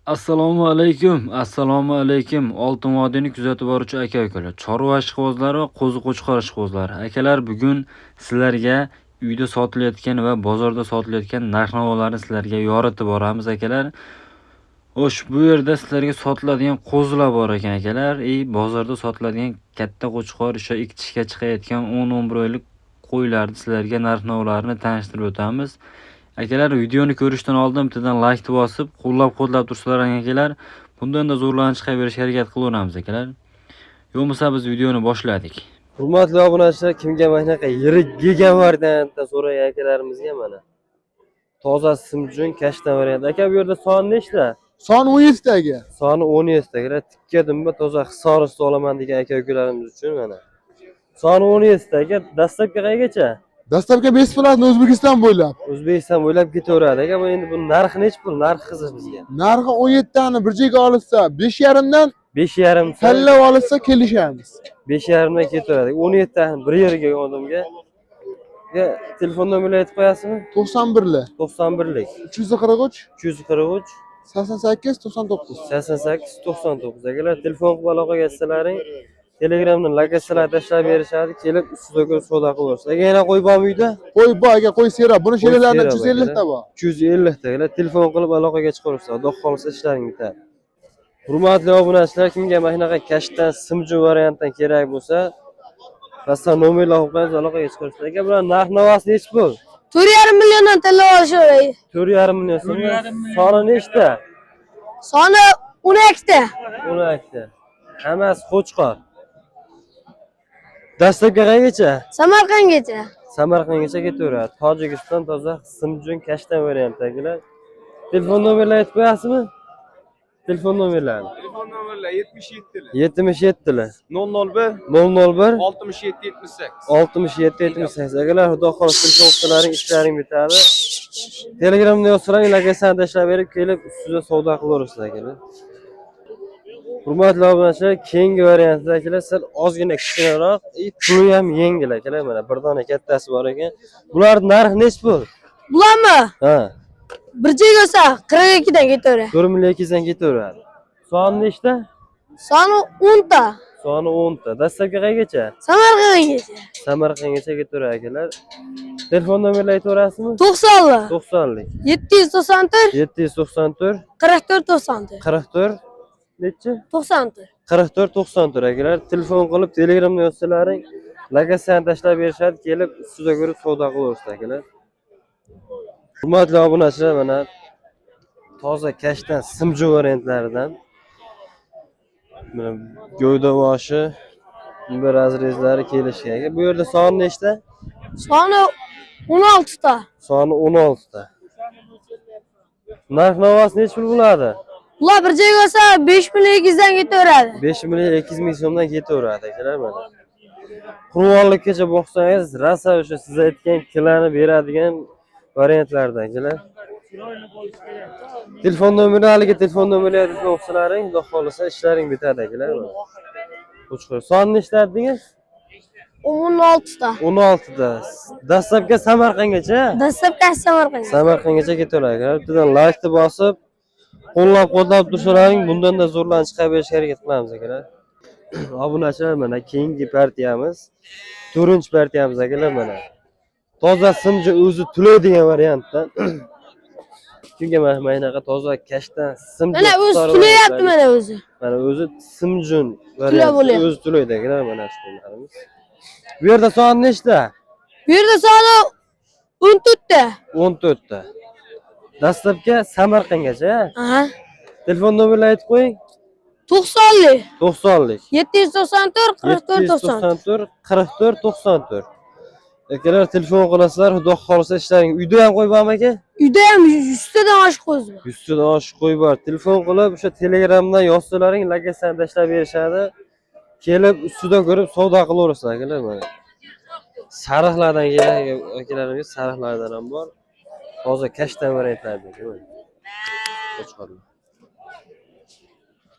Assalomu alaykum, assalomu alaykum. Oltin vodiyni kuzatib boruvchi aka-ukalar, chorva ishqibozlari va qo'zi-qo'chqor ishqibozlari. Akalar, bugun sizlarga uyda sotilayotgan va bozorda sotilayotgan narx-navolarni sizlarga yoritib boramiz, akalar. Xo'sh, bu yerda sizlarga sotiladigan qo'zilar bor ekan, akalar. Bozorda sotiladigan katta qo'chqor, o'sha ikki tishga chiqayotgan 10-11 oylik qo'ylarni sizlarga narx-navolarini tanishtirib o'tamiz. Akalar, videoni ko'rishdan oldin bittadan like bosib, qo'llab-quvvatlab tursalaring akalar, bundan da zo'rlarni chiqaverishga harakat qilaveramiz akalar. Yo'qmasa biz videoni boshladik. Hurmatli obunachilar, kimga mana shunaqa yirik giga variantda so'ragan akalarimizga mana toza simjun kashta variant. Aka, bu yerda son nechta? Son 17 ta, aka. Soni 17 ta. Akalar, tikka dumba toza Hisor ustida olaman degan aka ukalarimiz uchun mana. Soni 17 ta, aka, dastlabki qaygacha? Доставка бесплатно O'zbekiston bo'ylab. O'zbekiston bo'ylab ketaveradi. Aka, bu endi bu narxi nechi pul? Narxi qiziq bizga. Narxi 17 tani bir joyga olsa 5,5 dan. 5,5. Tanlab olsa kelishamiz. 5,5 dan ketaveradi. 17 ta bir yerga odamga. Aka, telefon nomerini aytib qo'yasizmi? 91lik. 91lik. 343. 343. 88 99. 88 99. Akalar, telefon qilib aloqaga chiqsalaring, Telegramdan lokatsiyalar tashlab berishadi, kelib ustida ko'rib savdo qilaverasiz. Aka, yana qo'y bormi uyda? Qo'y bor, aka, qo'y sera. Buni sheralarni sera 350 ta bor. 350 ta. Akalar, telefon qilib aloqaga chiqaverasiz. Xudo xohlasa, ishlaring bitadi. Hurmatli obunachilar, kimga mana shunaqa kashtan simju variantdan kerak bo'lsa, pastdan nomerlar qo'yib qo'yamiz, aloqaga chiqaverasiz. Aka, bular narx navosi nechi pul? 4,5 milliondan tanlab olishaveradi. 4,5 million so'm. Soni nechta? Soni 12 ta. 12 ta. Hammasi qo'chqor. Dastlabki qaygacha? Samarqandgacha. Samarqandgacha ketaveradi. Tojikiston toza simjun kashtan variantdagilar. Telefon nomerlarini aytib qo'yasizmi? Telefon nomerlarini. Telefon nomerlar 77 77 001 001 67 78. 67 78. Akalar, xudo xohlasa, telefon qilsalaring ishlaring bitadi. Telegramda yozsalaring, lokatsiyani tashlab berib, kelib ustida savdo qilaverasizlar, akalar. Hurmatli obunachilar, keyingi variantda, akalar, sal ozgina kichkinaroq, puli ham yengil, akalar, mana bir dona kattasi bor ekan. Bular narxi nechi pul? Bularmi? Ha. Bir joyga olsa 42 dan ketaveradi. 4 million 200 dan ketaveradi. Soni nechta? Soni 10 ta. Soni 10 ta. Dastlabki qaygacha? Samarqandgacha. Samarqandgacha ketaveradi, akalar. Telefon nomerini aytaverasizmi? 90lik. 90lik. 794. 794. 44 94. 44 nechi? 94. 44 94. Akalar, telefon qilib Telegramda yozsalaring, lokatsiyani tashlab berishadi, kelib ustida ko'rib savdo qilaverasiz, akalar. Hurmatli obunachilar, mana toza kashtan simju variantlaridan. Mana gavda boshi bir разрез lari kelishgan. Aka, bu yerda soni nechta? Soni 16 ta. Soni 16 ta. Narx navosi nechi pul bo'ladi? Bular bir joyga olsa 5 million 200 dan ketaveradi. 5 million 200 ming so'mdan ketaveradi, akalar, mana. Qurbonlikkacha boqsangiz, rosa o'sha siz aytgan kilani beradigan variantlardan, akalar. Telefon nomeri, haligi telefon nomeriga telefon qilsalaring, xudo xohlasa, ishlaring bitadi, akalar. Qo'chqor. Soni nechta dedingiz? 16 ta. 16 ta. Dastlabki Samarqandgacha? Dastlabki Samarqand. Samarqandgacha ketaveradi, akalar. Bittadan like bosib, qo'llab-quvvatlab tursalaring, bundan da zo'rlarni chiqarib berishga harakat qilamiz, akalar. Obunachilar, mana keyingi partiyamiz, to'rtinchi partiyamiz, akalar, mana. Toza simji o'zi to'laydigan variantdan. Chunki mana bunaqa toza kashtan simjun Mana o'zi Hisor to'layapti variantlari. Mana o'zi. Mana o'zi simjun To'lab variant bo'lyapti. O'zi to'laydi, akalar, mana shu qo'ylarimiz. Bu yerda son nechta? Bu yerda soni 14 ta. 14 ta. Dastlabki Samarqandgacha. Aha. Telefon nomerini aytib qo'ying. 90lik. 90lik. 794 44 94. 794 44 94. Akalar, telefon qilasizlar, xudo xohlasa, ishlaring. Uyda ham qo'y bormi, aka? Uyda ham 100 tadan oshiq qo'zi bor. 100 tadan oshiq qo'y bor. Telefon qilib, o'sha Telegramdan yozsalaring, lokatsiyani tashlab berishadi. Kelib ustida ko'rib savdo qilaverasizlar, akalar, mana. Sariqlardan kelgan akalarimiz, sariqlardan ham bor. Toza kashtan variantlarda, mana. Qo'chqorlar.